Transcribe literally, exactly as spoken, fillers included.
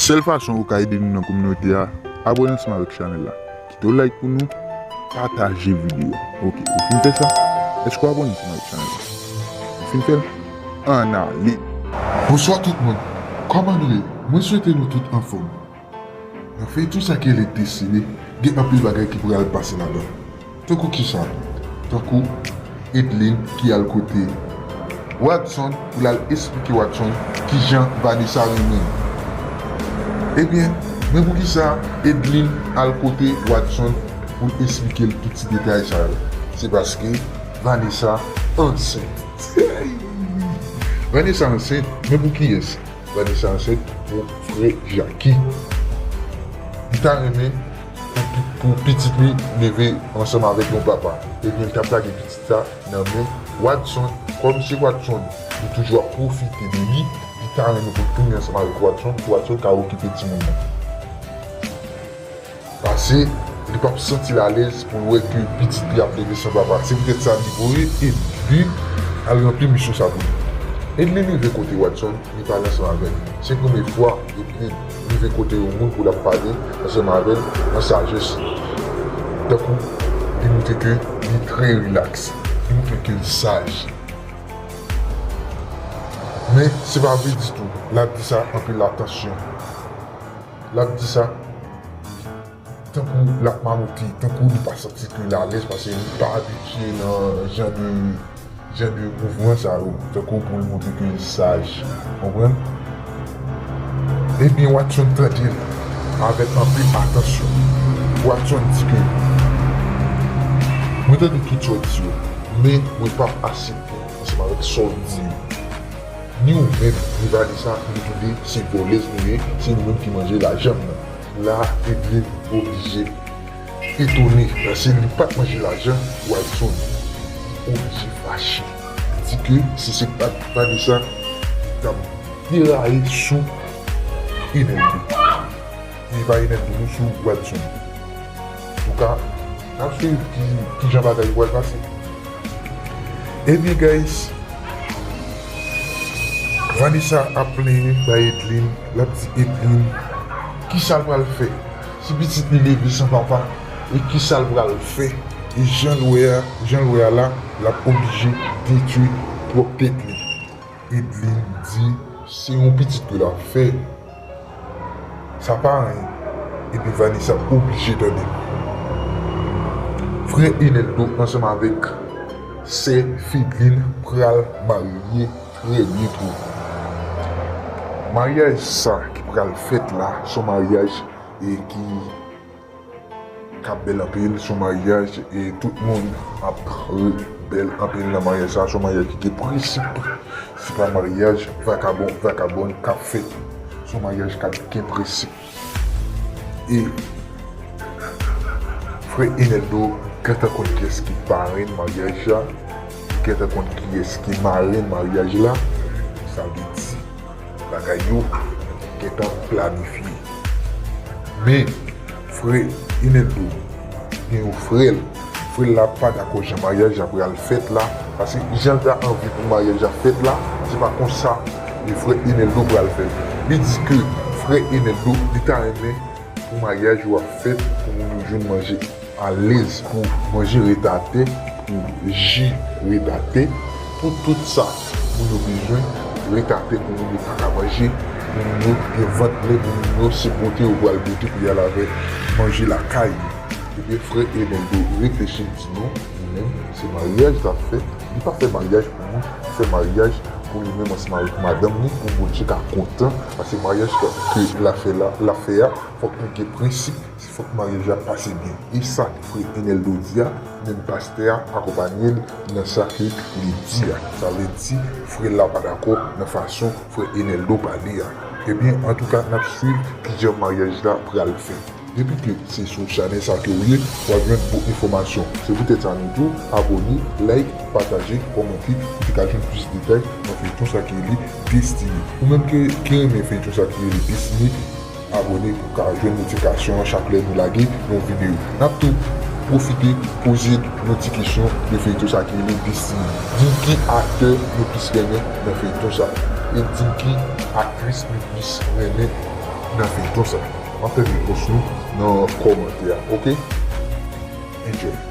Sèl fason ou ka ede nou nan kominote a, abòne ansanm avèk chanèl la. Kite yon like pou nou, pataje videyo a. Ok, ou fin fè sa? Èske w abòne ansanm avèk chanèl la? Ou fin fè l? Ann ale! Bonswa tout moun! Kòman nou ye? Mwen swete nou tout anfòm. Nan feyton sa ki rele Destiny, gen anpil bagay ki pral pase ladan. Tankou kisa? Tankou Edlin ki al kote Watson pou l al esplike Watson kijan Vanessa renmen l. Ebyen, men poukisa Edlin al kote Watson pou l esplike l tout ti detay sa yo? Se paske Vanessa ansent. Vanessa ansent, men pou kiyès? Vanessa ansent pou frè Jackie. Li ta renmen pou, pou, pou pitit li leve ansanm avèk yon papa. Ebyen, li t ap lage pitit sa nan men Watson. Kòm se Watson, li toujou ap pwofite de li, li ta renmen pou l tounen ansanm avèk Watson, pou Watson ka okipe timoun nan. Pase, li p ap santi l alèz pou l wè ke pitit li ap leve san papa. Se poutèt sa li voye Edlin al ranpli misyon sa pou li. Edlin rive kote Watson, li pale ansanm avè l. Se premye fwa Edlin rive kote yon moun pou l ap pale ansanm avè l an sajès. Tankou li montre ke li trè rilaks, li montre ke l saj. Men, se pa vre ditou, l ap di sa anpil atansyon. L ap di sa tankou l ap mamote, tankou li pa santi ke l alèz, paske li pa abitye nan jan de, jan de mouvman sa yo, tankou pou l montre ke l saj. Konprann? Ebyen, Watson tande l avèk anpil atansyon. Watson di ke, mwen tande tout sa w di yo, men mwen p ap aksepte ansanm avèk sa w di yo. Ni ou menm, ni Vanessa, nou toude se vòlèz nou ye, se nou menm ki manje lajan m nan. La, Edlin oblije etone, paske li pa t manje lajan Watson. Li oblije fache. Li di ke si se pa t Vanessa, li t ap deraye sou Eneldo. E pa Eneldo, non, sou Watson. Antouka, n ap swiv ki, kijan bagay yo pral pase. Ebyen, guys, Vanessa ap plenyen bay Edlin, l ap di Edlin kisa l pral fè si pitit li leve san papa, e kisa l pral fè, e jan l wè a, jan l wè a la, l ap oblije detwi pwòp tèt li. Edlin di se yon pitit ke l ap fè. Sa pa anyen. Epi Vanessa oblije tande. Frè Eneldo ansanm avèk sè Fedlin pral marye trè byento. Maryaj sa ki pral fèt la, se yon maryaj e ki k ap bèl anpil, se yon maryaj e tout moun ap bèl anpil nan maryaj sa, se yon maryaj ki gen prensip. Se pa maryaj vakabon, vakabòn k ap fèt. Se yon maryaj k ap gen prensip. E frè Eneldo gentan konn kiyès ki parenn maryaj la, li gentan konn kiyès ki marenn maryaj la. Sa vle di, bagay yo gentan planifye. Men, frè Eneldo gen yon frè l. Frè l la pa dakò jan maryaj la pral fèt la, paske jan l ta anvi pou maryaj la fèt la, se pa konsa li frè Eneldo pral fè l. Li di ke frè Eneldo, li ta renmen pou maryaj yo ap fèt, pou moun yo jwenn manje alèz, pou manje ret atè, pou ji ret atè, pou tout sa moun yo bezwen ret atè, pou moun yo pa ka manje, pou moun yo gen vant plen, pou moun yo se pote yo pral pote pou y al avè manje lakay yo. Ebyen, frè Eneldo reflechi, l di non, li menm, se maryaj l ap fè. Li pa fè maryaj pou moun, li fè maryaj pou li menm ansanm avèk madanm li, pou Bondye ka kontan, paske maryaj ke, ke l ap fè la, l ap fè a, fòk li gen prensip, fòk maryaj la pase byen. E sa frè Eneldo di a, menm pastè a akonpanye l nan sa ke li di a. Sa vle di, frè l la pa dakò nan fason frè Eneldo pale a. Ebyen, antouka, n ap swiv kijan maryaj la pral fèt. Depi ke se sou chanèl sa ke w ye, w ap jwenn bon enfòmasyon. Se poutèt sa nou di w abòne, like, pataje, kòmante, pou w te ka jwenn plis detay nan feyton sa ki rele Destiny. Ou menm ki, ki renmen feyton sa ki rele Destiny, abòne pou w ka jwenn notifikasyon an chak lè nou lage yon videyo. N ap tou pwofite poze nou ti kesyon de feyton sa ki rele Destiny. Di m ki aktè nou plis renmen nan feyton sa. E di m ki aktris nou plis renmen N a feyton sa. M ap fè repons nou nan kòmantè a, oke? Enjoy.